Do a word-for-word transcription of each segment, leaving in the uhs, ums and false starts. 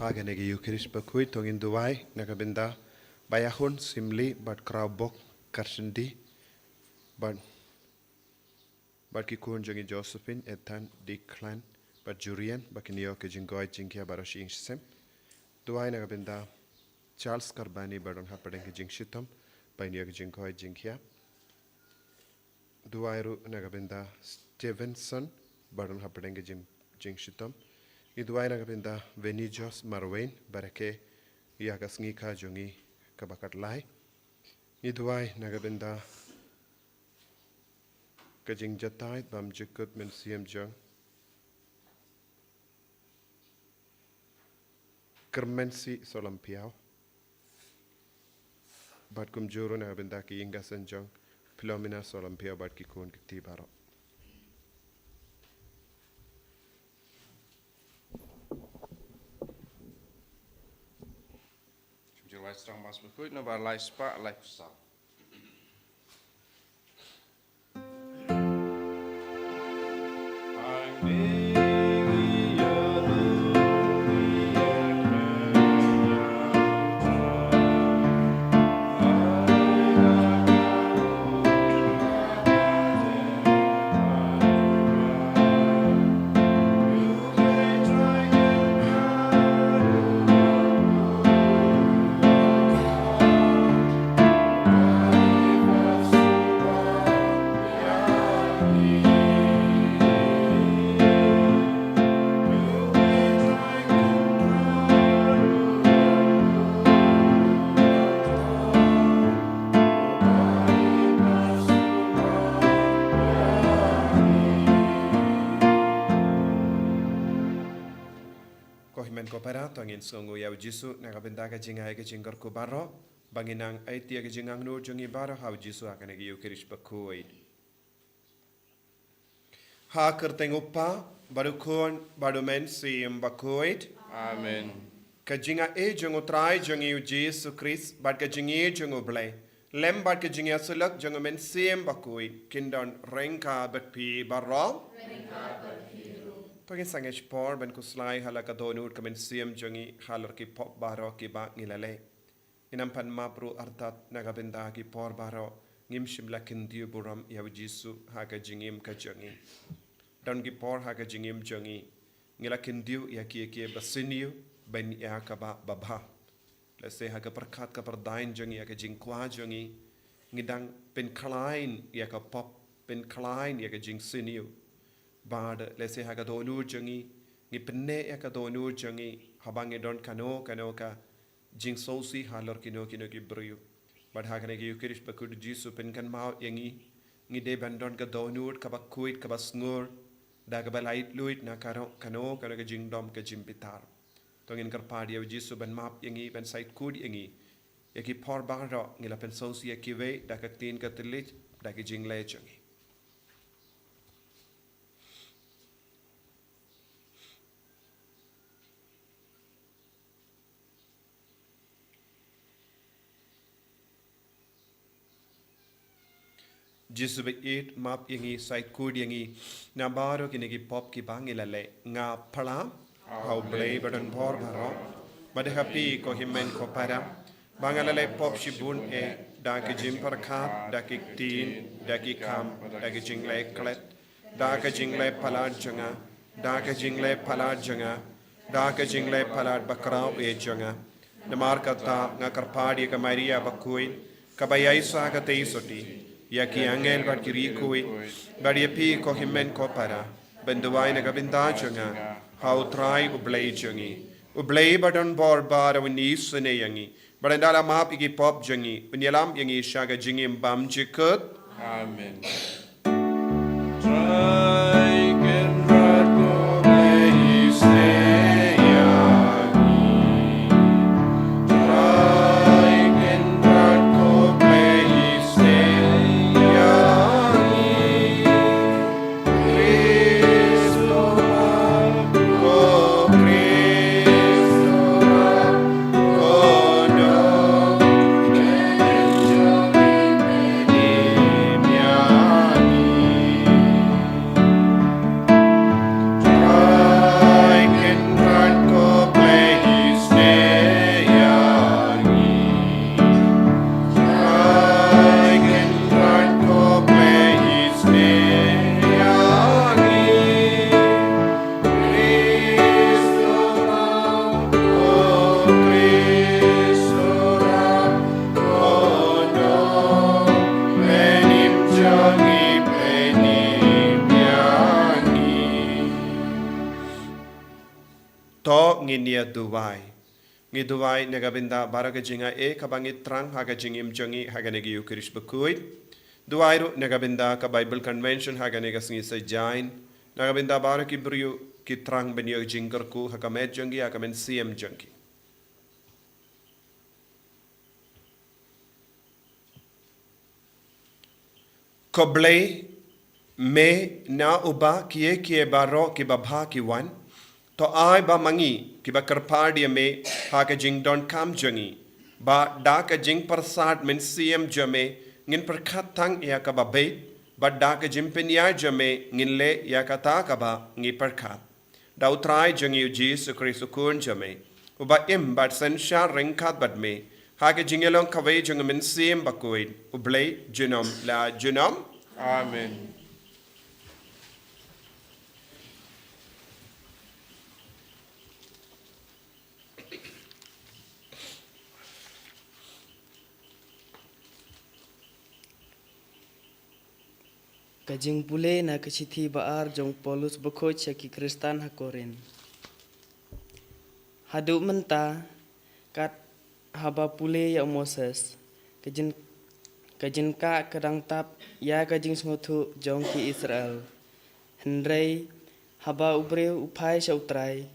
Ha kane ka Eucharist bakhuid to ngin duwai na ka bynta Bah Yahun Simli bad Kraw Bok Karshendi bad, bad ki khun jong i Josephine, Ethan, Declan bad Jurian, ba kin ïoh ka jingkoit jingkhiah baroh shi ïing shi sem. Duwai na ka bynta Charles Karbani ba don hapdeng ka jingshitom, ba in ïoh ka jingkoit jingkhiah. Duwai ruh na ka bynta Stevenson ba don hapdeng ka jing, jingshitom. Ngi duwai na ka bynta Venijos Marwein ba rakhe ïa ka sngi kha jong ngi kaba khatlai. Ngi duwai na ka bynta ka jingjatai bymjukut mynsiem jong Kyrmensi Solampiaw. Bad kumjuh ruh na ka bynta ki ïing ka sem jong Philomena Solampiaw bad ki khun ki kti baroh. Shim juh lai strong Mass bakhuid, nombar lai spah lai phew saw. Ko hynmen ko para, to ngin sngewnguh ïa u Jisu na ka bynta ka jingai ka jingkyrkhu baroh, ba ngin nang aiti ïa ka jingangnud jong ngi baroh ha u Jisu ha kane ka Eucharist bakhuid. Ha ka kyrteng u Kpa, bad u Khun, bad u Mynsiem Bakhuid. Amen. Ka jingai jong u Trai jong ngi u Jisu Khrist, bad ka jingïeit jong u Blei, lem bad ka jingïasyllok jong u Mynsiem Bakhuid, kin don ryngkat bad phi baroh. To ngin sangeh shipor ban khuslai ha la ka dohnud ka mynsiem jong ngi halor ki pop baroh kiba ngi la leh. Ngin ym pat map ruh artat na ka bynta ki por baroh ngim shym la kyntiew burom ïa u Jisu ha ka jingim ka jong ngi. Don ki por ha ka jingim jong ngi ngi la kyntiew ïa kiei kiei ba sniew ban ïa kaba babha. Lehse ha ka pyrkhat ka pyrdain jong ngi, ïa ka jingkwah jong ngi, ngi dang pynkhlaiñ ïa ka pop, pynkhlaiñ ïa ka jingsniew. Bad lehse ha ka dohnud jong ngi ngi pynneh ïa ka dohnud jong ngi haba ngi don kano kano ka jingsngewsih halor kino kino ki briew. Bad ha kane ka Eucharist bakhuid u Jisu pynkynmaw ïa ngi, ngi dei ban don ka dohnud kaba khuid kaba sngur da kaba laitluid na kano kano ka jingdom ka jingbitar. To ngin kyrpad ïa u Jisu ban map ïa ngi, ban shait khuid ïa ngi ïa ki por baroh ngi la pynsngewsih ïa kiwei da ka ktien ka thylliej, da ki jingleh jong ngi. Jisu ba ïeit, map ïa ngi, shait khuid ïa ngi na baroh kine ki pop kiba ngi la leh. Nga phla ha u Blei ba don bor baroh, bad ha phi ko hynmen ko para, ba nga la leh pop shibun eh, da ki jingpyrkhat, da ki ktien, da ki kam, da ki jingleh klet, da ka jingleh palat jong nga, da ka jingleh palat jong nga, da ka jingleh palat bakhraw eh jong nga. Namar kata nga kyrpad ïa ka Maria bakhuid, kaba ïaishah katei sotti, ïa ki angel bad ki riewkhuid, bad ïa phi ko hynmen ko para, ban duwai na ka bynta jong nga ha u Trai u Blei jong ngi. U Blei ba don bor baroh un isynei ïa ngi, bad ynda la map ïa ki pop jong ngi, un ïalam ïa ngi sha ka jingim bymjukut. Amen. Trai Kynrad ko Blei isynei ïa ngi. Trai Kynrad ko Blei isynei ïa ngi. To ngin ïa duwai. Ngi duwai na ka bynta baroh ka jingai kaba ngi thrang ha ka jingim jong ngi ha kane ka Eucharist bakhuid. Duwai ruh na ka bynta ka Bible Convention ha kane ka sngi Saitjaiñ. Na ka bynta baroh ki briew ki thrang ban ïoh jingkyrkhu ha ka met jong ki, ha ka mynsiem jong ki. Khublei me na uba kiei kiei baroh kiba bha ki wan. To ai ba ma ngi kiba kyrpad ïa me ha ka jingdonkam jong ngi, ba da ka jingpyrsad mynsiem jong me ngin pyrkhat tang ïa kaba beit, ba da ka jingpynïaid jong me ngin leh ïa kata kaba ngi pyrkhat. Da U Trai jong ngi U Jisu Khrist U Khun jong me, uba im bad synshar ryngkat bad me, ha ka jingïalong kawei jong U Mynsiem Bakhuid, U Blei junom la junom. Amen. Ka jingpule na ka shithi ba ar jong u Paulus bakhuid sha ki Khristan ha Korinth. Haduh mynta, kat haba pule ïa u Moses, ka jin, ka jingkah ka dang tap ïa ka jingsngewthuh jong ki Israel. Hynrei haba u briew u phai sha U Trai,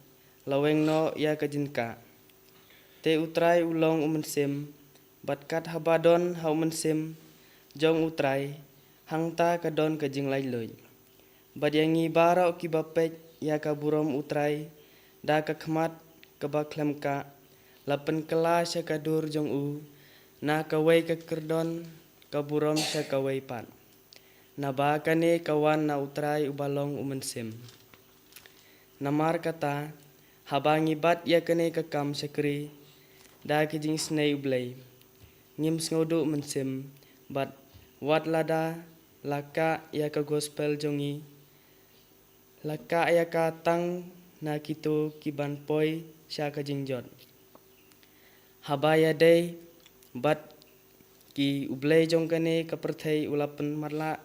la weng noh ïa ka jingkah. Te U Trai u long U Mynsiem, bad kat haba don ha U Mynsiem jong U Trai, hangta ka don ka jinglaitluid. Bad ïa ngi baroh kiba peit ïa ka burom U Trai da ka khmat kaba khlem kah, la pynkylla sha ka dur jong u na kawei ka kyrdon ka burom sha kawei pat. Naba kane ka wan na U Trai uba long U Mynsiem. Namar kata, haba ngi bat ïa kane ka kam shakri da ka jingisynei U Blei, ngim sngewduh mynsiem, bad wat lada la kah ïa ka gospel jong ngi, la kah ïa ka tang na kito ki ban poi sha ka jingjot. Haba ïadei bad ki, U Blei jong kane ka pyrthei u la pynmatlah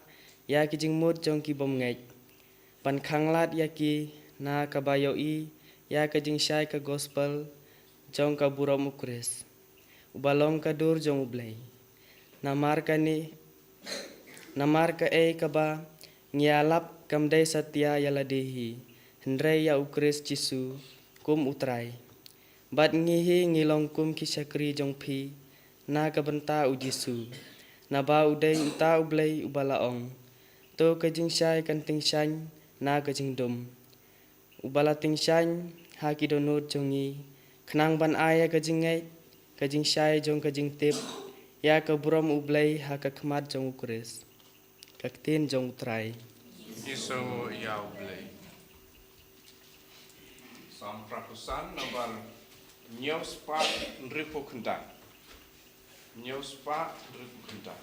ïa ki jingmut jong ki bymngeit, ban khanglad ïa ki na kaba ïohi ïa ka jingshai ka gospel jong ka burom U Khrist, uba long ka dur jong U Blei. Namar kane, namar kaei kaba ngi ïalap kam dei satia ïa lade hi, hynrei ïa U Khrist Jisu kum U Trai. Bad ngi hi ngi long kum ki shakri jong phi na ka bynta U Jisu, naba u dei uta U Blei uba la ong: To ka jingshai kan tyngshaiñ na ka jingdum. Uba la tyngshaiñ ha ki dohnud jong ngi, khnang ban ai ïa ka jingngeit, ka jingshai jong ka jingtip ïa ka burom U Blei ha ka khmat jong U Khrist. Ka ktien jong U Trai. Jisu ïa U Blei. Salm phra phew san, nambar hynñiew spah hynriew phew khyndai. Hynñiew spah hynriew phew khyndai.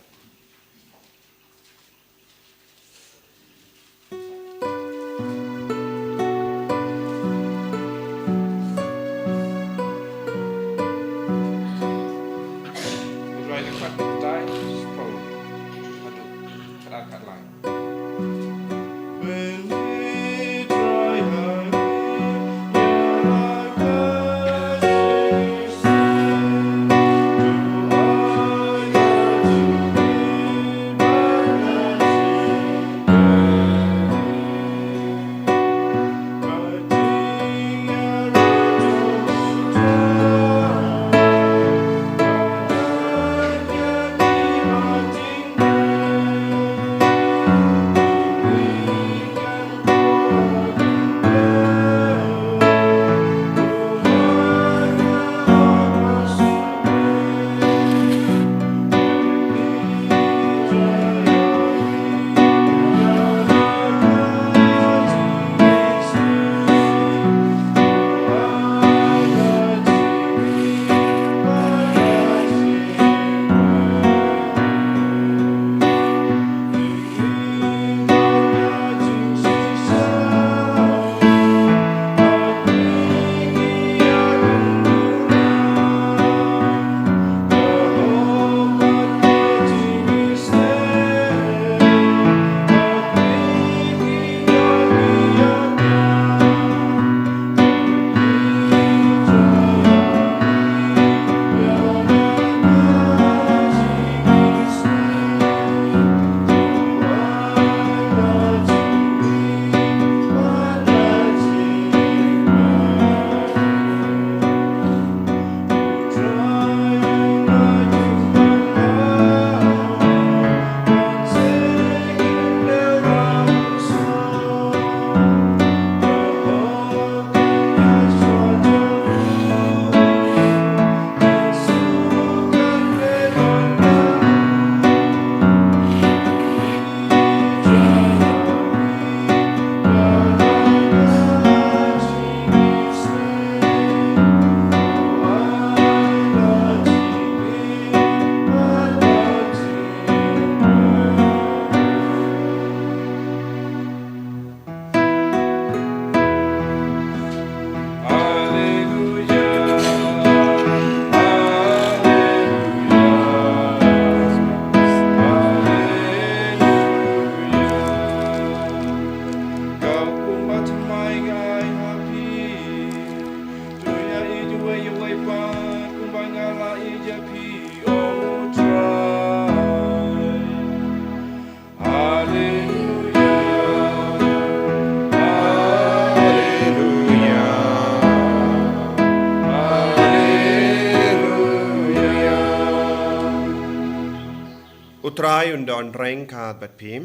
Ai un don reng ka bat pim.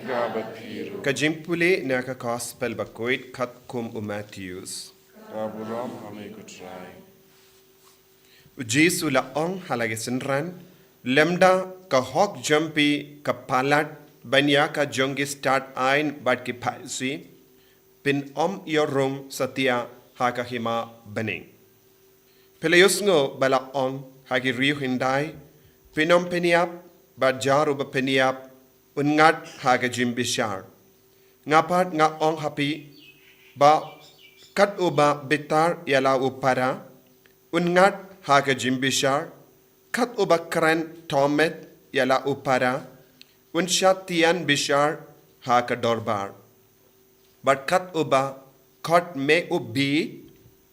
Ka bat piru. Ka jingpule na ka gospel bakut katkum u Matthews. Ka burom ha me ko Trai. U Jisu la ong ha la ki synran, lymda ka hok jong phi ka palat ban ïa ka jong ki stad aiñ bad ki Pharisi, phin ym ïoh rung satia ha ka hima bneng. Phi la ïohsngew ba la ong ha ki riew hyndai, phin ym pynïap, bad jar uba pynïap un ngat ha ka jingbishar. Nga pat nga ong ha phi, ba kat uba bitar ïa la u para un ngat ha ka jingbishar, kat uba kren thomet ïa la u para un shah tian bishar ha ka dorbar. Bad kat uba khot me u bit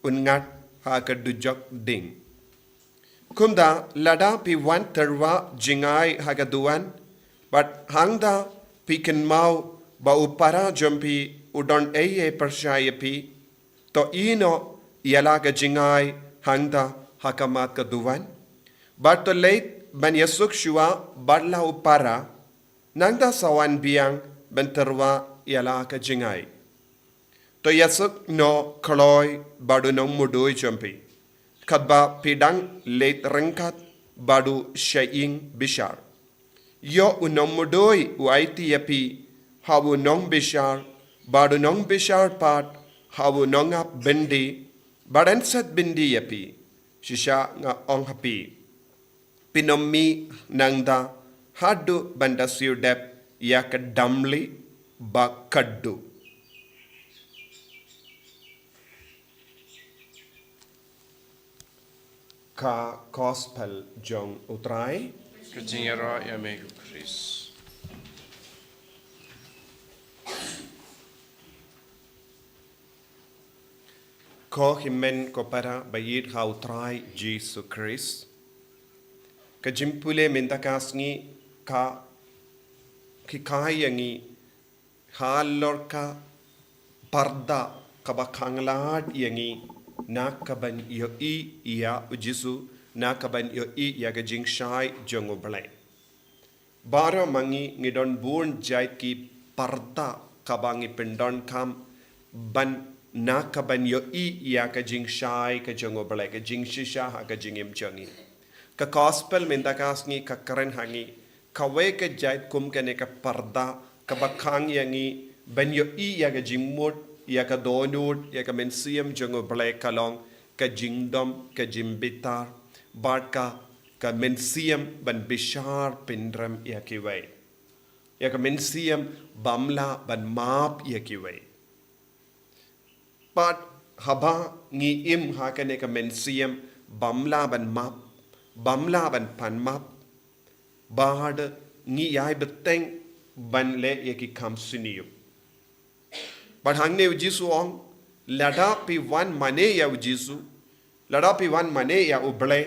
un ngat ha ka dujok ding. Kumta lada phi wan tyrwa jingai ha ka duwan, bad hangta phi kynmaw ba u para jong phi u don ei ei pyrshah ïa phi, to ïehnoh ïa la ka jingai hangta ha khmat ka duwan. Bad to leit ban ïasuk shuwa bad la u para, nangta sa wan biang ban tyrwa ïa la ka jingai. To ïasuk noh kloi bad u nongmudui jong phi, katba phi dang leit ryngkat bad u shah ïing bishar. Ïoh u nongmudui u aiti ïa phi ha u nongbishar, bad u nongbishar pat ha u nongap byndi, bad yn set byndi ïa phi. Shisha nga ong ha phi, phin ym mih nangta haduh ban da siew dep ïa ka damli ba khatduh. Ka gospel jong u Trai. Ka jingïaroh ïa me ko Khrist. Ko hynmen ko para ba ïeit ha u Trai Jisu Khrist. Ka jingpule mynta ka sngi ka hikai ïa ngi halor ka parda kaba khanglad ïa ngi na ka ban ïohi ïa u Jisu, na ka ban ïohi ïa ka jingshai jong u Blei. Baroh ma ngi ngi don bun jait ki parda kaba ngi pyndonkam ban na ka ban ïohi ïa ka jingshai ka jong u Blei, ka jingshisha ha ka jingim jong ngi. Ka gospel mynta ka sngi ka kren ha ngi kawei ka jait kum kane ka parda kaba khang ïa ngi ban ïohi ïa ka jingmut, ïa ka dohnud, ïa ka mynsiem jong u Blei ka long ka jingdom, ka jingbitar, bad ka, ka mynsiem ban bishar pynrem ïa kiwei. Ïa ka mynsiem bym lah ban map ïa kiwei. Bad haba ngi im ha kane ka mynsiem bym lah ban map, bym lah ban pan map, bad ngi ïai bteng ban leh ïa ki kam sniew. Bad hangne u Jisu u ong, lada phi wan mane ïa u Jisu, lada phi wan mane ïa u Blei,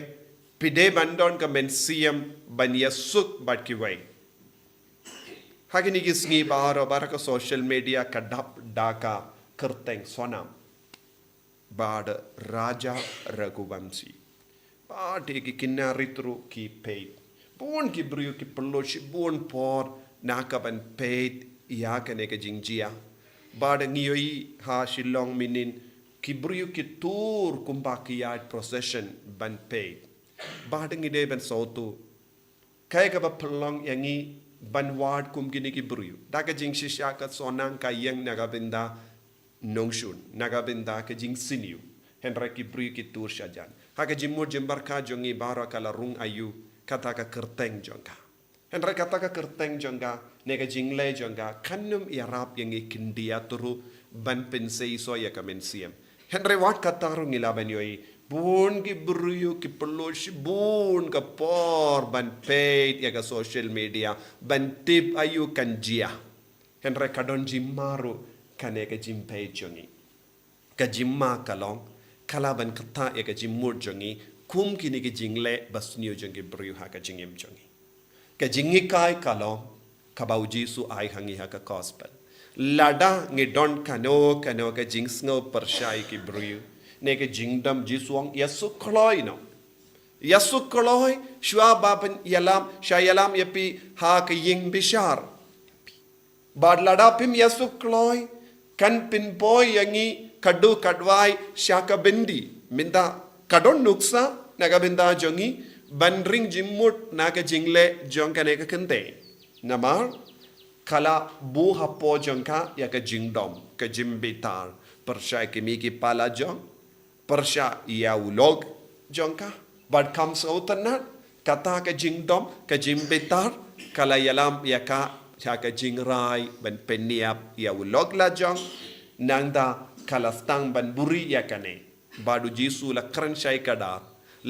phi dei ban don ka mynsiem ban ïasuk bad kiwei. Ha kine ki sngi baroh, baroh ka social media ka dap da ka kyrteng Sonam bad Raja Raghuvanshi. Bad ki kynja rit ruh ki peit. Bun ki briew ki pynlut shibun por na ka ban peit ïa kane ka jingjia. Bad ngi ïohi ha Shillong mynhynnin ki briew ki tur kumba ki ïaid procession ban peit. Bad ngi dei ban sngewthuh kaei kaba pynlong ïa ngi ban wad kum kine ki briew. Da ka jingshisha ka Sonam ka ïeng na ka bynta nongshun, na ka bynta ka jingsniew. Hynrei ki briew ki tur shajan. Ha ka jingmut jingpyrkhat jong ngi baroh ka la rung aïu kata ka kyrteng jong ka. Hynrei kata ka kyrteng jong ka, ne ka jingleh jong ka, kan ym ïarap ïa ngi khyndiat ruh ban pynseisoh ïa ka mynsiem. Hynrei wat kata ruh ngi lah ban ïohi, bun ki briew ki pynlut shibun ka por ban peit ïa ka social media, ban tip aïu kan jia. Hynrei ka don jingma ruh kane ka jingpeit jong ngi. Ka jingma ka long, ka lah ban ktah ïa ka jingmut jong ngi kum kine ki jingleh basniew jong ki briew ha ka jingim jong ngi. Ka jinghikai ka long kaba u Jisu ai ha ngi ha ka gospel. Lada ngi don kano kano ka jingsngew pyrshah ïa ki briew, ne ka jingdom, Jisu u ong ïasuk kloi noh. Ïa suk kloi, shuwa ba phin ïalam, sha ïalam ïa phi ha ka ïing bishar. Bad lada phim ïa suk kloi, kan pynpoi ïa ngi ka duk ka dwai sha ka byndi. Mynta ka don nuksa na ka bynta jong ngi ban ring jingmut na ka jingleh jong kane ka kynthei. Namar ka la buh hapoh jong ka ïa ka jingdom, ka jingbitar, pyrshah ïa ki mei ki pa la jong, pyrshah ïa u lok jong ka. Bad kam sngewtynnat, kata ka jingdom, ka jingbitar, ka la ïalam ïa ka sha ka jingrai ban pynïap ïa u lok la jong. Nangta ka la sdang ban buhrieh ïa kane. Bad U Jisu u la kren shai kdar.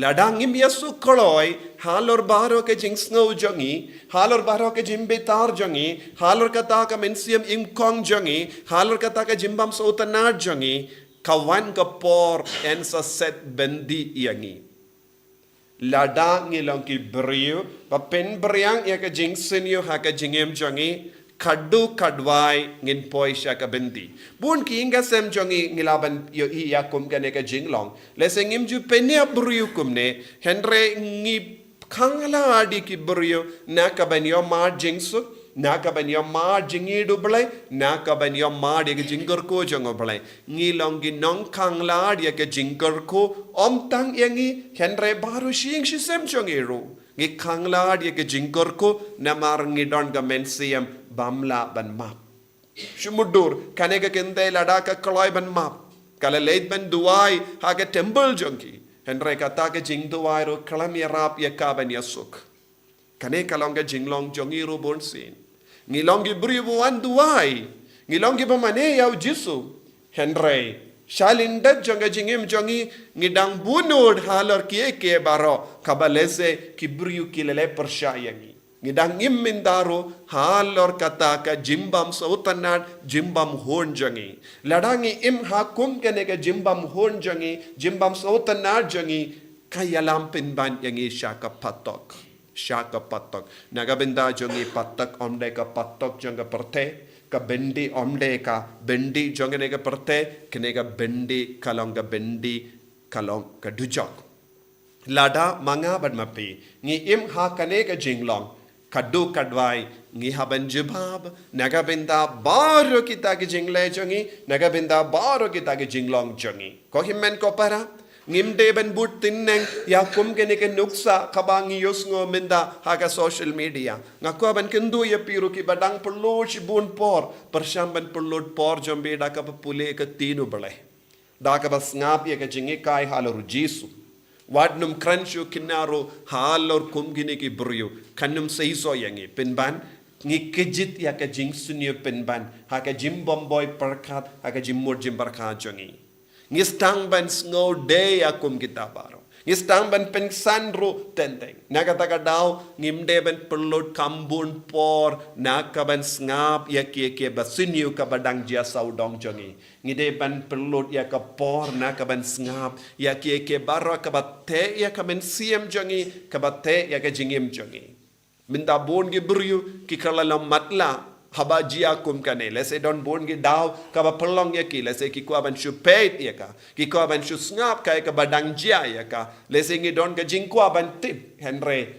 Lada ngim ïa suk kloi halor baroh ka jingsngew jong ngi, halor baroh ka jingbitar jong ngi, halor kata ka mynsiem im kong jong ngi, halor kata ka jingbym sngewtynnat jong ngi, ka wan ka por yn sa set byndi ïa ngi. Lada ngi long ki briew ba pynbiang ïa ka jingsniew ha ka jingim jong ngi, ka duk ka dwai ngin poi sha ka byndi. Bun ki ïing ki sem jong ngi ngi lah ban ïohi ïa kum kane ka jinglong. Lehse ngim ju pynïap briew kumne, hynrei ngi khanglad ïa ki briew na ka ban ïohmad jingsuk, na ka ban ïohmad jingïeit U Blei, na ka ban ïohmad ïa ka jingkyrkhu jong U Blei. Ngi long ki nongkhanglad ïa ka jingkyrkhu, ym tang ïa ngi, hynrei baroh shi ïing shi sem jong ngi ruh. Ngi khanglad ïa ka jingkyrkhu, namar ngi don ka mynsiem bym lah ban map. Shu mutdur, kane ka kynthei lada ka kloi ban map, ka la leit ban duwai ha ka temple jong ki. Hynrei kata ka jingduwai ruh khlem ïarap ïa ka ban ïasuk. Kane ka long ka jinglong jong ngi ruh bunsien. Ngi long ki briew ba wan duwai. Ngi long ki ba mane ïa U Jisu. Hynrei shalyndet jong ka jingim jong ngi, ngi dang bun nud halor kiei kiei baroh, kaba lehse ki briew ki la leh pyrshah ïa ngi. Ngi dang im mynta ruh halor kata ka jingbym sngewtynnat, jingbym hun jong ngi. Lada ngi im ha kum kane ka jingbym hun jong ngi, jingbym sngewtynnat jong ngi, ka ïalam pynban ïa ngi sha ka phatok. Sha ka phatok. Na ka bynta jong ngi phatok ym dei ka phatok jong ka pyrthei, ka byndi ym dei ka byndi jong kane ka pyrthei, kane ka byndi ka long ka byndi, ka long ka dujok. Lada ma nga bad ma phi ngi im ha kane ka jinglong, ka duk ka dwai ngi hap ban jubab na ka bynta baroh kita ki jingleh jong ngi, na ka bynta baroh kita ki jinglong jong ngi. Ko hynmen ko para, ngim dei ban bud tyneng ïa kum kane ka nuksa kaba ngi ïohsngew mynta ha ka social media. Nga kwah ban kyntu ïa phi ruh kiba dang pynlut shibun por, pyrshang ban pynlut por jong phi da kaba pule ïa ka ktien U Blei, da kaba sngap ïa ka jinghikai halor U Jisu. Wat nym kren shuh kynnoh ruh halor kum kine ki briew, kan nym seisoh ïa ngi. Pynban, ngi kjit ïa ka jingsniew pynban ha ka jingbym boi pyrkhat, ha ka jingmut jingpyrkhat jong ngi. Ngi sdang ban sngewdei ïa kum kita baroh. Ngi sdang ban pynsan ruh teng teng. Na kata ka daw ngim dei ban pynlut kam bun por na ka ban sngap ïa kiei kiei ba sniew kaba dang jia sawdong jong ngi. Ngi dei ban pynlut ïa ka por na ka ban sngap ïa kiei kiei baroh kaba teh ïa ka mynsiem jong ngi, kaba teh ïa ka jingim jong ngi. Mynta bun ki briew ki kylla lam matlah haba jia kum kane. Lehse don bun ki daw kaba pynlong ïa ki, lehse ki kwah ban shu peit ïa ka, ki kwah ban shu sngap kaei kaba dang jia ïa ka. Lehse ngi don ka jingkwah ban tip, hynrei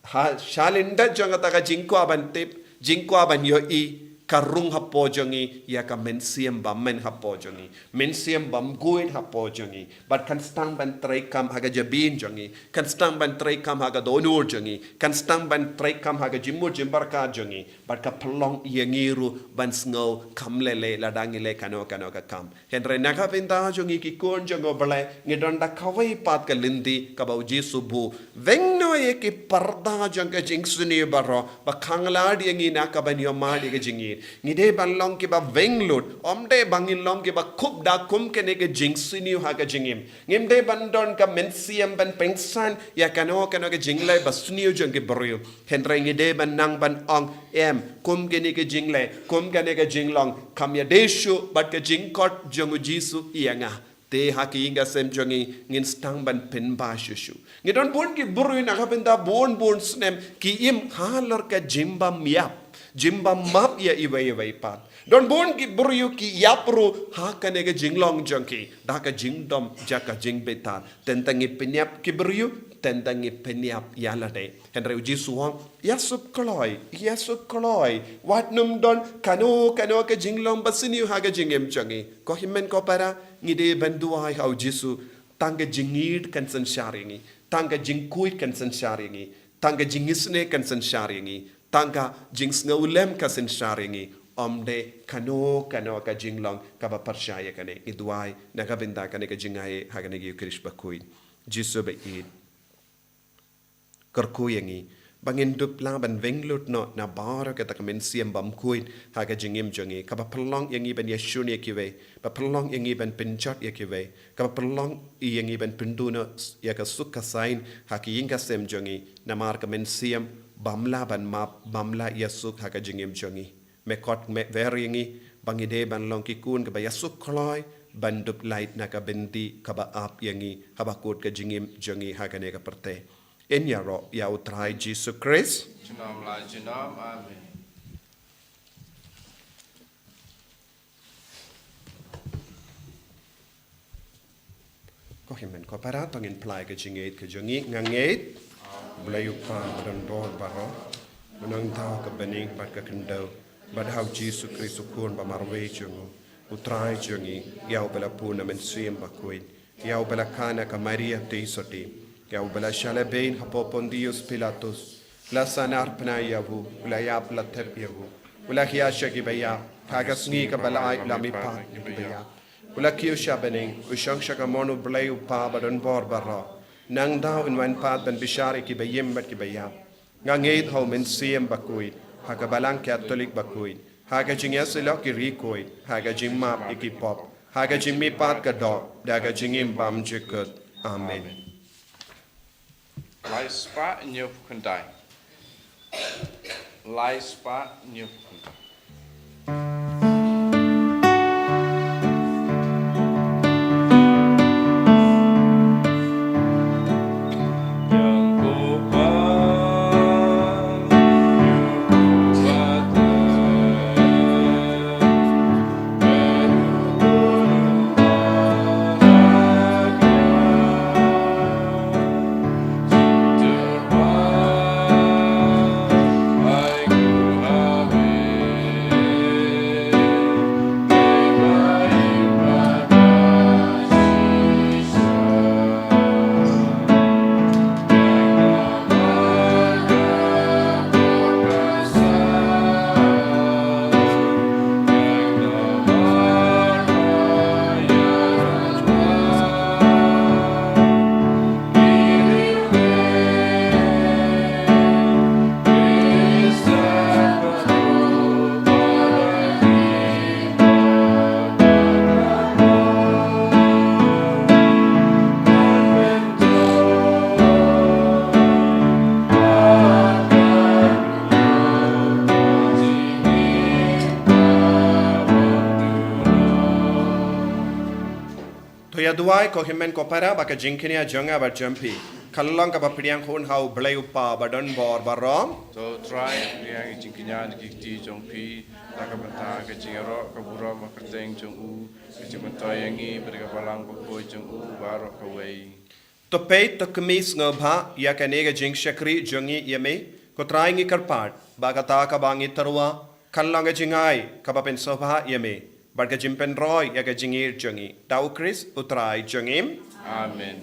ha, shalyndet jong kata ka jingkwah ban tip, jingkwah ban ïohi, ka rung hapoh jong ngi ïa ka mynsiem bymman hapoh jong ngi, mynsiem bymkhuid hapoh jong ngi. Bad kan sdang ban treikam ha ka jabieng jong ngi, kan sdang ban treikam ha ka dohnud jong ngi, kan sdang ban treikam ha ka jingmut jingpyrkhat jong ngi. Bad ka pynlong ïa ngi ruh ban sngew kham lei lei lada ngi leh kano kano ka kam. Hynrei na ka bynta jong ngi ki khun jong U Blei, ngi don da kawei pat ka lynti kaba U Jisu buh. Weng noh ïa ki parda jong ka jingsniew baroh ba khanglad ïa ngi na ka ban ïohmad ïa ka jingïeit. Ngi dei ban long kiba weng lut, ym dei ba ngin long kiba kup da kum kane ka jingsniew ha ka jingim. Ngim dei ban don ka mynsiem ban pynsan ïa kano kano ka jingleh ba sniew jong ki briew. Hynrei ngi dei ban nang ban ong, em, kum kane ka jingleh, kum kane ka jinglong kam ïadei shuh bad ka jingkhot jong U Jisu ïa nga. Te ha ki ïing ki sem jong ngi ngin sdang ban pynbha shuh shuh. Ngi don bun ki briew na ka bynta bun bun snem ki im halor ka jingbym ïap, jingbym map ïa iwei iwei pat. Don bun ki briew ki ïap ruh ha kane ka jinglong jong ki da ka jingdom, da ka jingbitar. Teng teng ngi pynïap ki briew, Tang da ngi pynïap ïa lade. Hynrei u Jisu u ong, ïa suk kloi, ïa suk kloi. Wat nym don kano kano ka jinglong ba sniew ha ka jingim jong ngi. Ko hynmen ko para, ngi dei ban duwai ha u Jisu. Tang ka jingïeit kan synshar ïa ngi. Tang ka jingkhuid kan synshar ïa ngi. Tang ka jingisynei kan synshar ïa ngi. Tang ka jingsngewlem ka synshar ïa ngi. Ym dei kano kano ka jinglong kaba pyrshah ïa kane. Ngi duwai na ka bynta kane ka jingaiei ha kane ka Ïukharist bakhuid. Jisu baieit. Kyrkhu ïa ngi ba ngin dup lah ban weng lut noh na baroh kata ka mynsiem bymkhuid ha ka jingim jong ngi, kaba pynlong ïa ngi ban ïashun ïa kiwei, ba pynlong ïa ngi ban pynjot ïa kiwei, kaba pynlong ïa ngi ban pynduh noh ïa ka suk ka saiñ ha ka ïing ka sem jong ngi, namar ka mynsiem bym lah ban map, bym lah ïasuk ha ka jingim jong ngi. Me khot me wer ïa ngi ba ngi dei ban long ki khun kaba ïasuk kloi ban dup lait na ka byndi kaba ap ïa ngi haba kut ka jingim jong ngi ha kane ka pyrthei. Yn ïaroh ïa u Trai Jisu Khrist. Junom la junom. Amen. Ko hynmen ko para, to ngin plie ka jingngeit ka jong ngi. Nga ngeit Blei u Kpa ba don bor baroh, u nongthaw ka bneng bad ka khyndew, bad ha u Jisu Khrist u Khun ba marwei jong u, u Trai jong ngi, ïa uba la pun na mynsiem bakhuid, ïa uba la kha na ka Maria Theisotti, ïa uba la shah lehbeiñ hapoh Pontius Pilatus, la sahnarphna ïa u, u la ïap la thep ïa u, u la hiar sha kiba ïap, ha ka sngi kaba lai u la mihpat ïa kiba ïap, u la kiew sha bneng, u shong sha kamon u Blei u Kpa ba don bor baroh. Nangta un wan pat ban bishar ïa kiba im bad kiba ïap. Nga ngeit ha u Mynsiem Bakhuid, ha ka Balang Katholik bakhuid, ha ka jingïasyllok ki riewkhuid, ha ka jingmap ïa ki pop, ha ka jingmihpat ka doh, da ka jingim bymjukut. Amen. Lai spah hynñiewphew khyndai. Lai spah hynñiewphew khyndai. To ïa duwai ko hynmen ko para ba ka jingkñia jong nga bad jong phi kan long kaba pdiang hun ha u Blei u Kpa ba don bor baroh. To Trai, pdiang ïa ka jingkñia na ki kti jong phi, da ka bynta ka jingïaroh ka burom ba kyrteng jong u, ka jingmyntoi ïa ngi bad ka Balang Bakhuid jong u baroh kawei. To peit, to kmie sngewbha ïa kane ka jingshakri jong ngi ïa me, ko Trai, ngi kyrpad ba kata kaba ngi tyrwa kan long ka jingai kaba pynsngewbha ïa me bad ka jingpynroi ïa ka jingïeit jong ngi, da u Khrist u Trai jong ngi. Amen.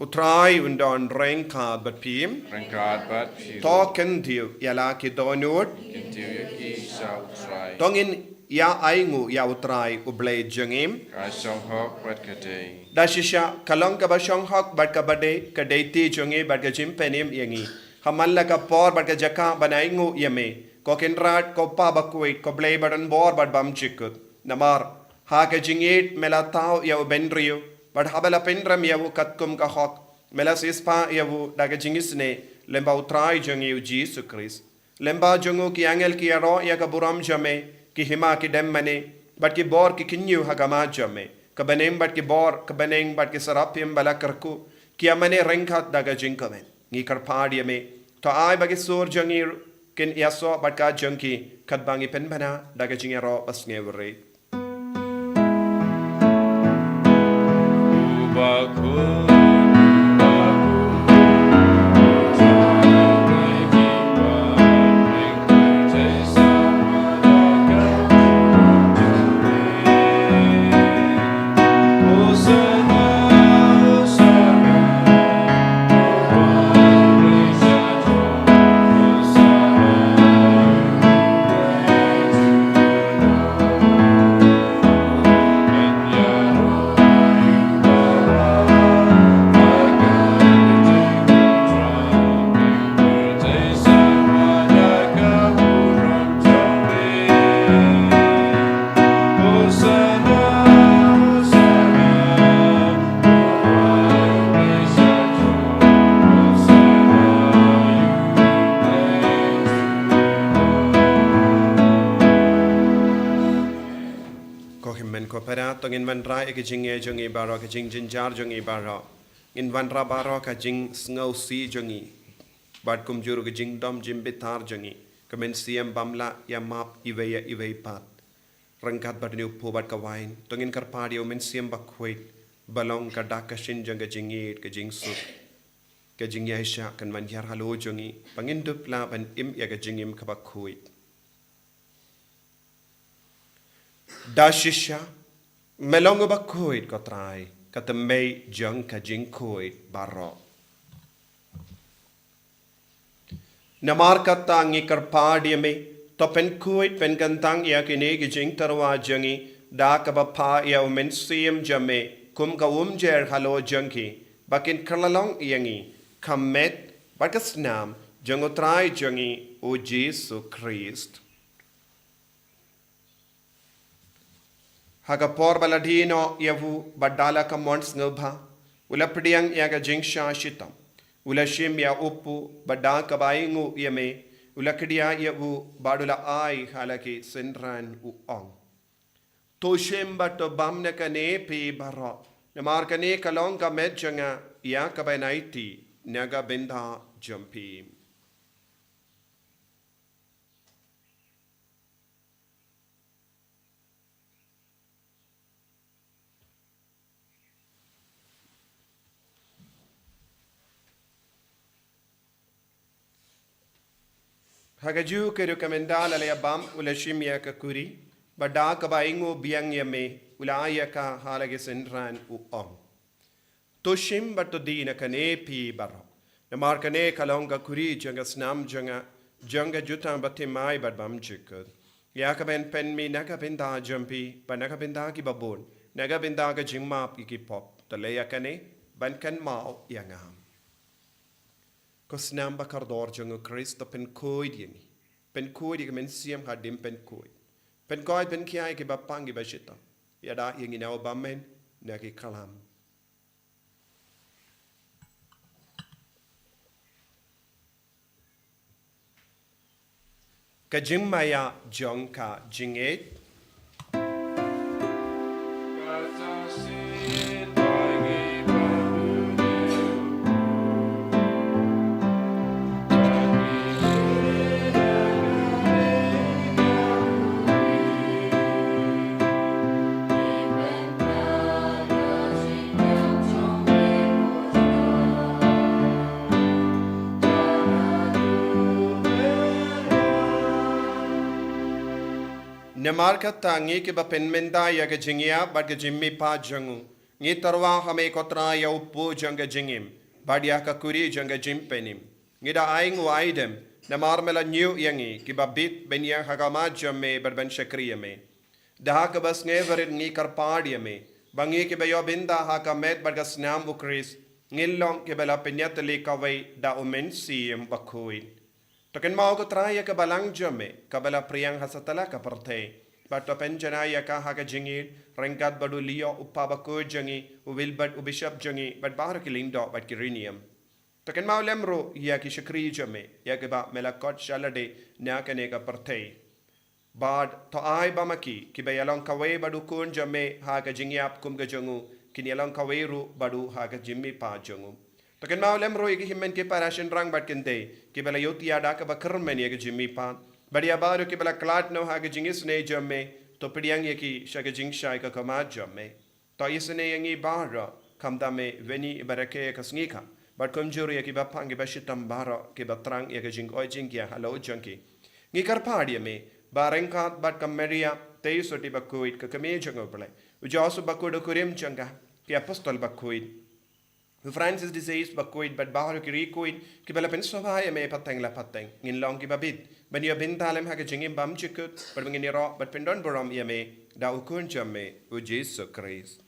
U Trai un don ryngkat bad phi. Ryngkat bad phi. To kyntiew ïa la ki dohnud. Kyntiew ïa ki sha u Trai. To ngin ïa ainguh ïa u Trai u Blei jong ngi. Ka shong hok bad ka dei. Da shisha ka long kaba shong hok bad kaba dei, ka dei ti jong ngi bad ka jingpynim ïa ngi. Ha man la ka por bad ka jaka ban ainguh ïa me, ko Kynrad, ko Kpa Bakhuid, ko Blei ba don bor bad bymjukut. Namar ha ka jingïeit me la thaw ïa u bynriew, bad haba la pynrem ïa u katkum ka hok, me la siewspah ïa u da ka jingisynei lyngba u Trai jong ngi u Jisu Khrist. Lyngba jong u ki angel ki ïaroh ïa ka burom jong me, ki hima ki dem mane, bad ki bor ki kyñiew ha khmat jong me. Ka bneng bad ki bor, ka bneng bad ki serapim ba la kyrkhu, ki ïa mane ryngkat da ka jingkmen. Ngi kyrpad ïa me, to ai ba ki sur jong ngi kin ïasoh bad ka jong ki, katba ngi pynbna da ka jingïaroh ba sngewrit. Ko hynmen ko para, to ngin wanrah ïa ka jingïeit jong ngi baroh, ka jingjynjar jong ngi baroh. Ngin wanrah baroh ka jingsngewsih jong ngi, bad kumjuh ruh ka jingdom jingbitar jong ngi. Ka Mynsiem bym lah ïa map iwei ïa iwei pat. Ryngkat bad une u phew bad ka wain, to ngin kyrpad ïa u Mynsiem Bakhuid, ba long ka dak ka shin jong ka jingïeit, ka jingsuk, ka jingïaishah, kan ban hiar halor jong ngi, ba ngin dup lah ban im ïa ka jingim kaba khuid. Da shisha, me long uba khuid ko Trai, ka tymmen jong ka jingkhuid baroh. Namar kata ngi kyrpad ïa me, to pynkhuid pynkyntang ïa kine ki jingtyrwa jong ngi, da kaba phah ïa u Mynsiem jong me, kum ka umjer halor jong ki, ba kin kylla long ïa ngi ka met bad ka snam jong u Trai jong ngi u Jisu Khrist. Ha ka por ba la die noh ïa u, bad da la ka mon sngewbha, u la pdiang ïa ka jingshah shitom, u la shim ïa u phew, bad da kaba ainguh ïa me, u la kdiah ïa u, bad u la ai ha la ki synran, u ong: To shim bad to bam na kane phi baroh, namar kane ka long ka met jong nga, ïa kaba yn aiti na ka bynta jong phi. Ha kajuh ka rukom ynda la ïa bam, u la shim ïa ka khuri, bad da kaba ainguh biang ïa me, u la ai ïa ka ha la ki synran, u ong: To shim bad to die na kane phi baroh, namar kane ka long ka khuri jong ka snam jong nga, jong ka jutang bathymmai bad bymjukut, ïa kaba yn pynmih na ka bynta jong phi bad na ka bynta kiba bun, na ka bynta ka jingmap ïa ki pop. To leh ïa kane ban kynmaw ïa nga. Ko snam ba kordor jong u Khrist, to pynkhuid ïa ngi. Pynkhuid ïa ka mynsiem hadien pynkhuid. Pynkhuid, pynkhia ïa kiba pang, kiba shitom. Ïada ïa ngi na u bymman na ki khlam. Ka jingmaïa jong ka jingïeit. Namar kata, ngi kiba pynmynta ïa ka jingïap bad ka jingmihpat jong u, ngi tyrwa ha me ko Trai ïa u phew jong ka jingim, bad ïa ka khuri jong ka jingpynim. Ngi da ai nguh ai dem, namar me la ñiew ïa ngi kiba bit ban ïeng ha khmat jong me bad ban shakri ïa me. Da kaba sngewrit ngi kyrpad ïa me, ba ngi kiba ïoh bynta ha ka met bad ka snam u Khrist, ngin long kiba la pynïatylli kawei da u Mynsiem Bakhuid. To kynmaw ko Trai ïa ka balang jong me, kaba la pdiang ha satlak ka pyrthei, bad to pynjanai ïa ka ha ka jingïeit, ryngkat bad u Leo u Pap bakhuid jong ngi, u Wilbert u Bishop jong ngi, bad baroh ki lyngdoh bad ki riewniam. To kynmaw lem ruh ïa ki shakri jong me, ïa kiba me la khot sha lade na kane ka pyrthei. Bad to ai ba ma ki, kiba ïalong kawei bad u Khun jong me ha ka jingïap kum ka jong u, kin ïalong kawei ruh bad u ha ka jingmihpat jong u. To kynmaw lem ruh ïa ki hynmen ki para shynrang bad kynthei, kiba la ïohthiah da kaba kyrmen ïa ka jingmihpat. Bad ïa baroh kiba la khlad noh ha ka jingisynei jong me, to pdiang ïa ki sha ka jingshai ka khmat jong me. To isynei ïa ngi baroh, Khamtam me, Winnie iba rakhe ïa ka sngi ka, bad kumjuh ruh ïa kiba pang kiba shitom baroh kiba thrang ïa ka jingkoit jingkhiah halor jong ki. Ngi kyrpad ïa me ba ryngkat bad ka Maria Theisotti bakhuid, ka kmie jong U Blei, u Joseph bakhuid, u kurim jong ka, ki apostol bakhuid, u Francis de Sales bakhuid, bad baroh ki riewkhuid kiba la pynsngewbha ïa me pateng la pateng, ngin long kiba bit ban ïoh bynta lem ha ka jingim bymjukut, bad ba ngin ïaroh bad pyndonburom ïa me da U Khun jong me, U Jisu Khrist.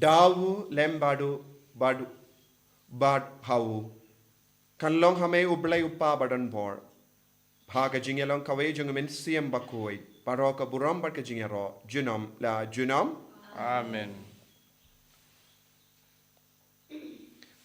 Da u lem bad u, bad u, bad ha u, kan long ha me U Blei U Kpa badonbor, ha ka jingïalong kawei jong U Mynsiem Bakhuid, baroh ka burom bad ka jingïaroh junom la junom. Amen.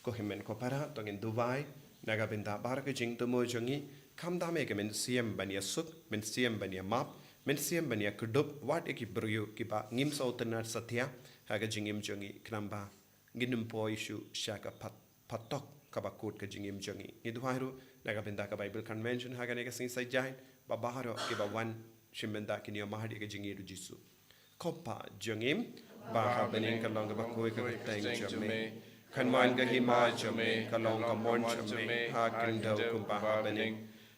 Ko hynmen ko para, to ngin duwai na ka bynta baroh ka jingthmu jong ngi. Khamtam ïa ka mynsiem ban ïasuk, mynsiem ban ïamap, mynsiem ban ïakdup, wat ïa ki briew kiba ngim sngewtynnad satia ha ka jingim jong ngi, khnang ba ngin ym poi shuh sha ka phat, phatok kaba kut ka jingim jong ngi. Ngi duwai ruh na ka bynta ka Bible Convention ha kane ka sngi Saitjaiñ, ba baroh kiba wan shim bynta kin ïohmad ïa ka jingïeit U Jisu. Ko Pa jong ngi ba ha bneng, ka long kaba khuid ka kyrteng jong me. Kan wan ka hima jong me, ka long ka mon jong me ha khyndew kumba ha bneng.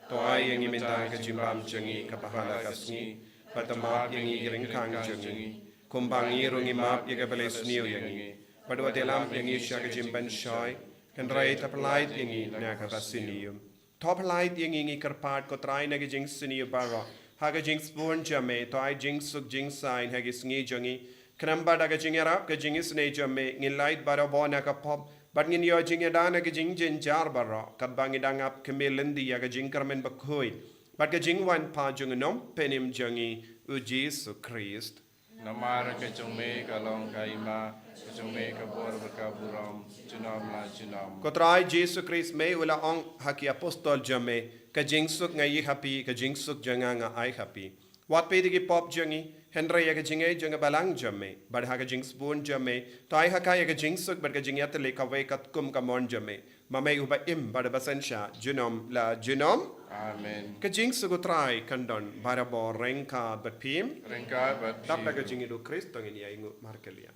To ai ïa ngi mynta ka jingbam jong ngi kaba ha la ka sngi, bad to map ïa ngi ki ryngkang jong ngi, kumba ngi ruh ngi map ïa kiba la isniew ïa ngi. Bad wat ïalam ïa ngi sha ka jingpynshoi, hynrei to pyllait ïa ngi na kaba sniew. To pyllait ïa ngi, ngi kyrpad ko Trai, na ki jingsniew baroh, ha ka jingsbun jong me. To ai jingsuk jingsaiñ ha ki sngi jong ngi, khnang ba da ka jingïarap ka jingisynei jong me ngin lait barabor na ka pop, bad ngin ïoh jingïada na ki jingjynjar baroh, katba ngi dang ap khmih lynti ïa ka jingkyrmen bakhuid bad ka jingwan pat jong U Nongpynim jong ngi, U Jisu Khrist. Namar ka jong me ka long ka hima, ka jong me ka bor bad ka burom junom la junom. Ko Trai Jisu Khrist, me u la ong ha ki apostol jong me, ka jingsuk nga ïoh ha phi, ka jingsuk jong nga nga ai ha phi. Wat peit ïa ki pop jong ngi, hynrei ïa ka jingïeit jong ka balang jong me. Bad ha ka jingsbun jong me, to ai ha ka ïa ka jingsuk bad ka jingïatylli kawei katkum ka mon jong me, ma me uba im bad uba synshar junom la junom. Amen. Ka jingsuk U Trai kan don barabor ryngkat bad phi. Ryngkat bad phi. Dap da ka jingïeit U Khrist to ngin ïa ainguh markylliang.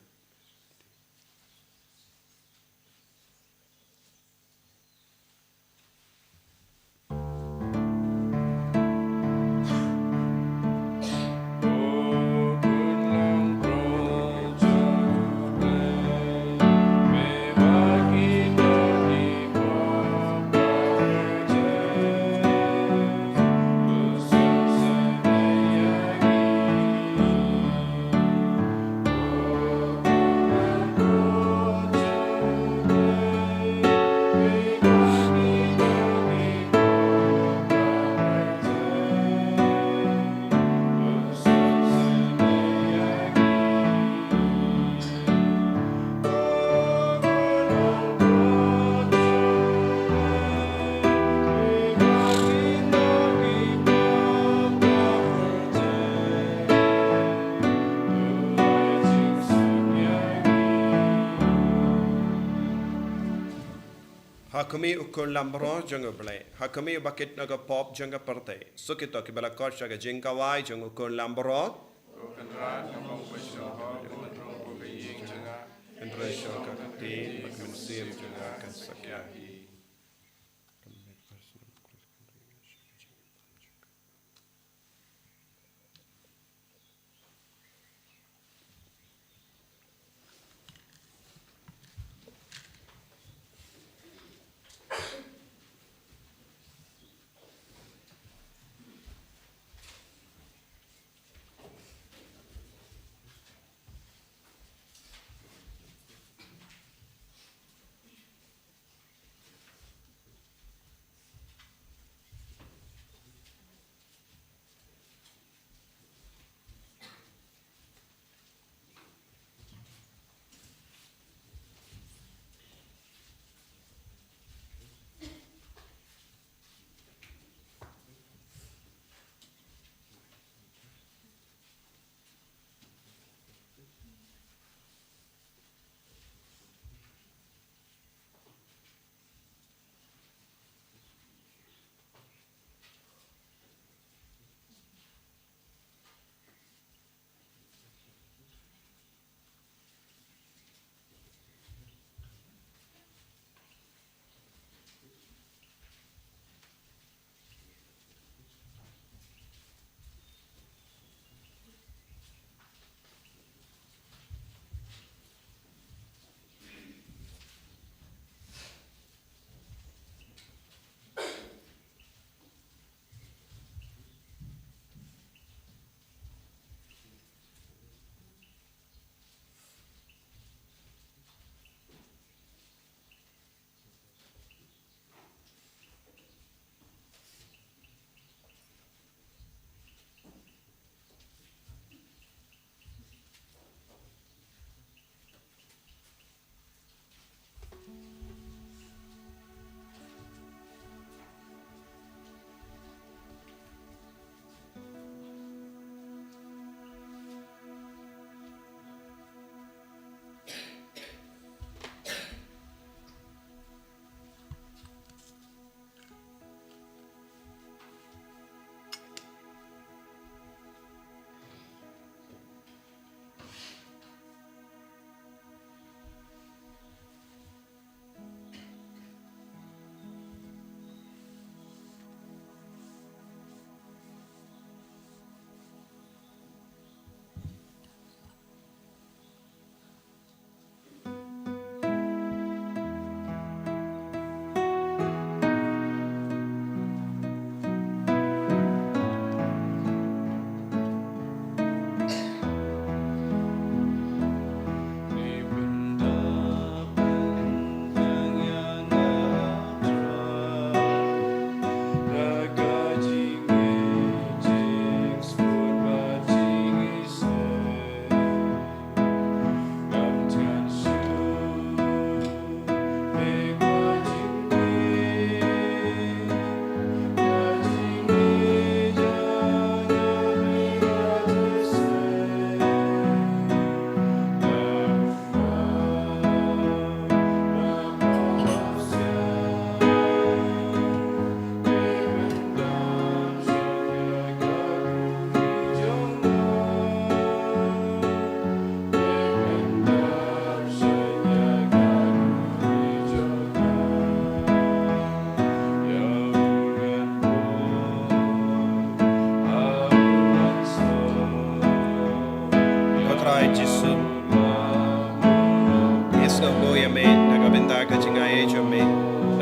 Ha khmih U Khun Lamroh jong U Blei, ha khmih uba kit na ka pop jong ka pyrthei, suk ïa kito kiba la khot sha ka jingkhawai jong U Khun Lamroh. Ko Kynrad, nga ong ba shnong ho, ko Kynrad, ko ka ïing jong nga, hynrei sha ka kti, bad ka mynsiem jong nga kan sa ïa hi.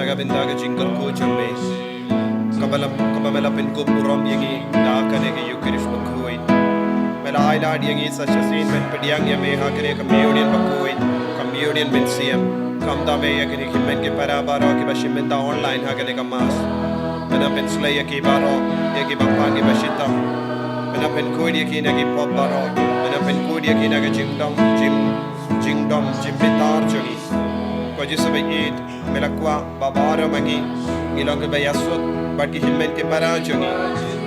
Ka bynta ka jingkyrkhu jong me, kaba la, kaba me la pynkup burom ïa ngi na kane ka Eucharist bakhuid. Me la ai lad ïa ngi sa shisien ban pdiang ïa me ha kane ka Communion bakhuid, Communion mynsiem. Khamtam me ïa kine ki hynmen ki para baroh kiba shim bynta online ha kane ka Mass. Me la pynsleh ïa ki baroh, ïa kiba pang kiba shitom. Me la pynkhuid ïa ki na ki pop baroh. Me la pynkhuid ïa ki na ka jingdom, jing, jingdom, jingbitar jong ngi. Ko Jisu ba ïeit, me la kwah ba baroh ma ngi ngi long kiba ïasuk bad ki hynmen ki para jong ngi.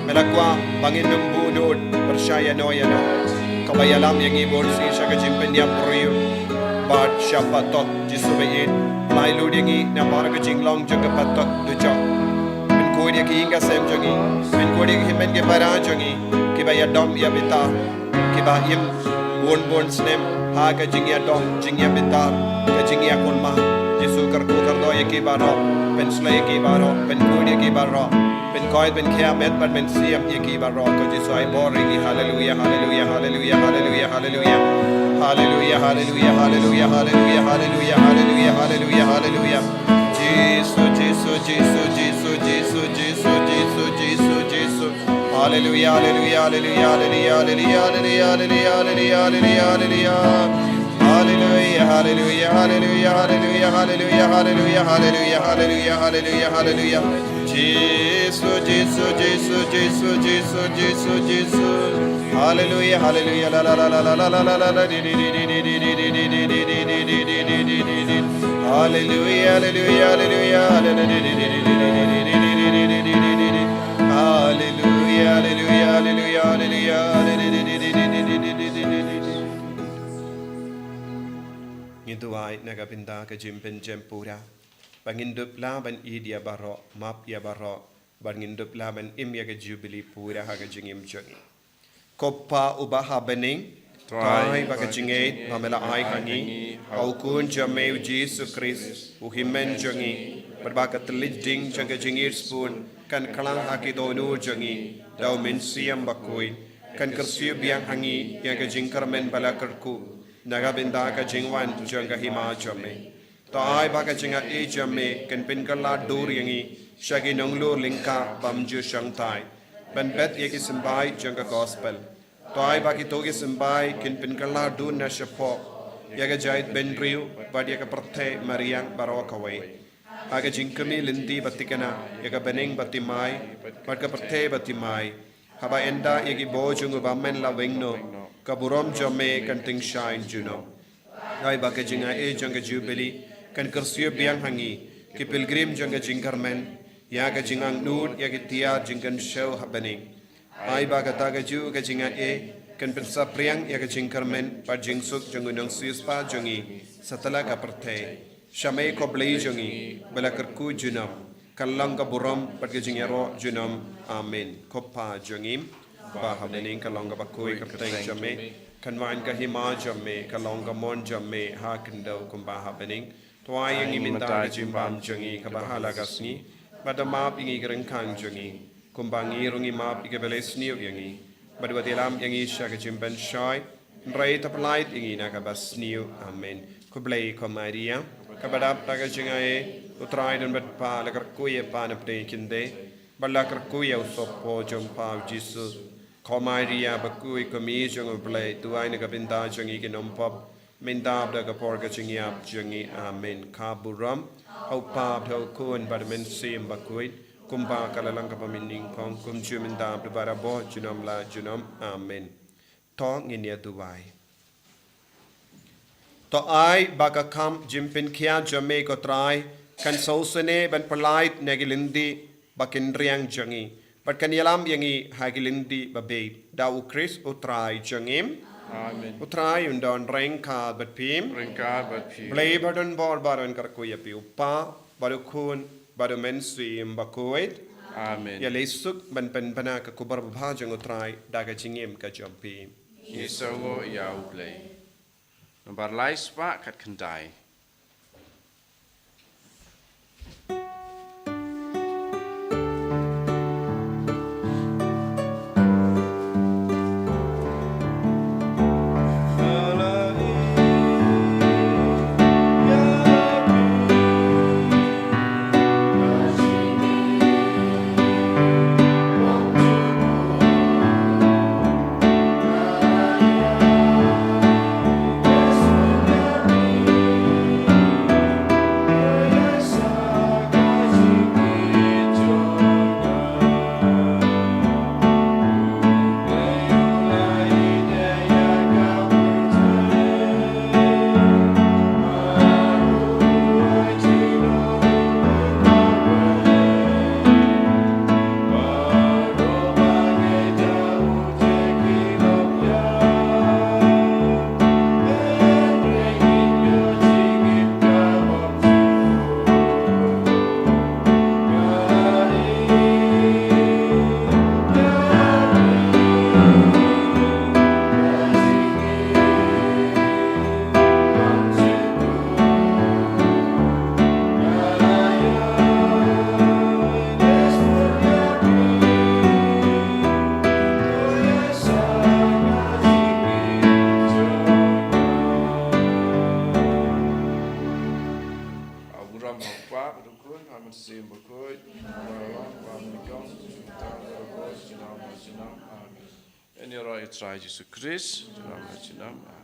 Me la kwah ba ngin ym buh nud pyrshah ïano ïano, kaba ïalam ïa ngi bun sien sha ka jingpynïap briew bad sha patok. Jisu ba ïeit, pynlait lut ïa ngi na baroh ka jinglong jong ka patok dujok. Pynkhuid ïa ki ïing ki sem jong ngi, pynkhuid ïa ki hynmen ki para jong ngi kiba ïadom ïabitar, kiba im bun bun snem ha ka jingïadom, jingïabitar, ka jingïakulmar. Jisu kyrkhu kyrdoh ïa ki baroh, pynsleh ïa ki baroh, pynkhuid ïa ki baroh, pynkoit pynkhiah met bad mynsiem ïa ki baroh. Ko Jisu ai bor ïa ngi. Haleluia, haleluia, haleluia, haleluia, haleluia. Haleluia, haleluia, haleluia, haleluia, haleluia, haleluia, haleluia, haleluia. Jisu, Jisu, Jisu, Jisu, Jisu, Jisu, Jisu, Jisu. Haleluia, haleluia, haleluia, haleluia, haleluia, haleluia, haleluia, haleluia, haleluia. Haleluia, haleluia, haleluia, haleluia, haleluia, haleluia, haleluia, haleluia, haleluia, haleluia. Jisu, Jisu, Jisu, Jisu, Jisu, Jisu, Jisu. Haleluia, haleluia, la, la, la, la, la, la, la, la, la, di, di, di. Haleluia, haleluia, haleluia, haleluia, haleluia, haleluia, haleluia, haleluia. Haleluia, haleluia, haleluia, haleluia, haleluia. Ngi duwai na ka bynta ka jingpynjem pura, ba ngin dup lah ban ïeit ïa baroh, map ïa baroh, bad ngin dup lah ban im ïa ka Jubili pura ha ka jingim jong ngi. Ko Pa uba ha bneng, trai ba ka jingngeit ba me la ai ha ngi ha u Khun jong me u Jisu Khrist, u Hynmen jong ngi, bad ba ka thylliej ding jong ka jingïeit sbun kan kylla ha ki dohnud jong ngi da u Mynsiem Bakhuid, kan kyrsiew biang ha ngi ïa ka jingkyrmen ba la kyrkhu na ka bynta ka jingwan jong ka Hima jong me. To ai ba ka jingaiei jong me kan pynkylla dur ïa ngi sha ki nonglor lyngkha bym ju shongthait ban bet ïa ki symbai jong ka Gospel. To ai ba kito ki symbai kin pynkylla dur na shapoh ïa ka jaitbynriew bad ïa ka pyrthei mariang baroh kawei. Ha ka jingkmie lynti ba thikna ïa ka bneng ba thymmai bad ka pyrthei ba thymmai, haba ynda ïa ki bor jong u Bymman la weng noh, ka burom jong me kan tyngshaiñ junom. Ai ba ka jingaiei jong ka Jubili kan kyrsiew biang ha ngi ki pilgrim jong ka jingkyrmen ïa ka jingangnud ïa ki tiar jingkynshew ha bneng. Ai ba kata kajuh ka jingaiei kan pynsaphriang ïa ka jingkyrmen bad jingsuk jong u Nongsiewspah jong ngi satlak ka pyrthei. Sha me ko Blei jong ngi ba la kyrkhu junom, kan long ka burom bad ka jingïaroh junom. Amen. Ko Pa jong ngi ba ha bneng, kan long kaba khuid ka kyrteng jong me, kan wan ka hima jong me, kan long ka mon jong me ha khyndew kumba ha bneng. To ai ïa ngi mynta ka jingbam jong ngi kaba ha la ka sngi, bad da map ïa ngi ki ryngkang jong ngi, kumba ngi ruh ngi map ïa kiba la sniew ïa ngi, bad wat ïalam ïa ngi sha ka jingpynshoi, hynrei to pynlait ïa ngi na kaba sniew. Amen. Khublei ko Maria, kaba dap da ka jingaiei, u Trai don bad pha, la kyrkhu ïa pha na pdeng ki khyndai, bad la kyrkhu ïa u sohpor jong pha u Jisu. Ko Maria bakhuid, ko Mei jong u Blei, duwai na ka bynta jong ngi ki nongpop, mynta bad ha ka por ka jingïap jong ngi. Amen. Ka burom ha u Kpa bad ha u Khun bad ha u Mynsiem Bakhuid, kumba ka la long kaba mynnyngkong, kumjuh mynta bad barabor, junom la junom. Amen. To ngin ïa duwai. To ai ba ka kam jingpynkhiah jong me ko Trai kan sngewsynei ban pynlait na ki lynti ba kynriang jong ngi, bad kan ïalam ïa ngi ha ki lynti ba bieit, da u Khrist u Trai jong ngi. Amen. U Trai un don ryngkat bad phi. Ryngkat bad phi. Blei ba don bor baroh un kyrkhu ïa phi, u Kpa bad u Khun bad u Mynsiem Bakhuid. Amen. Ïa leit suk ban pynbna ka khubor babha jong u Trai da ka jingim ka jong phi. Ngi sngewnguh ïa u Blei. Nombar lai spah khatkhyndai. Mynsiem Bakhuid, ba long ba nyngkong, mynta bad haduh junom la junom. Amen. Ïaroh ïa U Trai Jisu Khrist, junom la junom. Amen.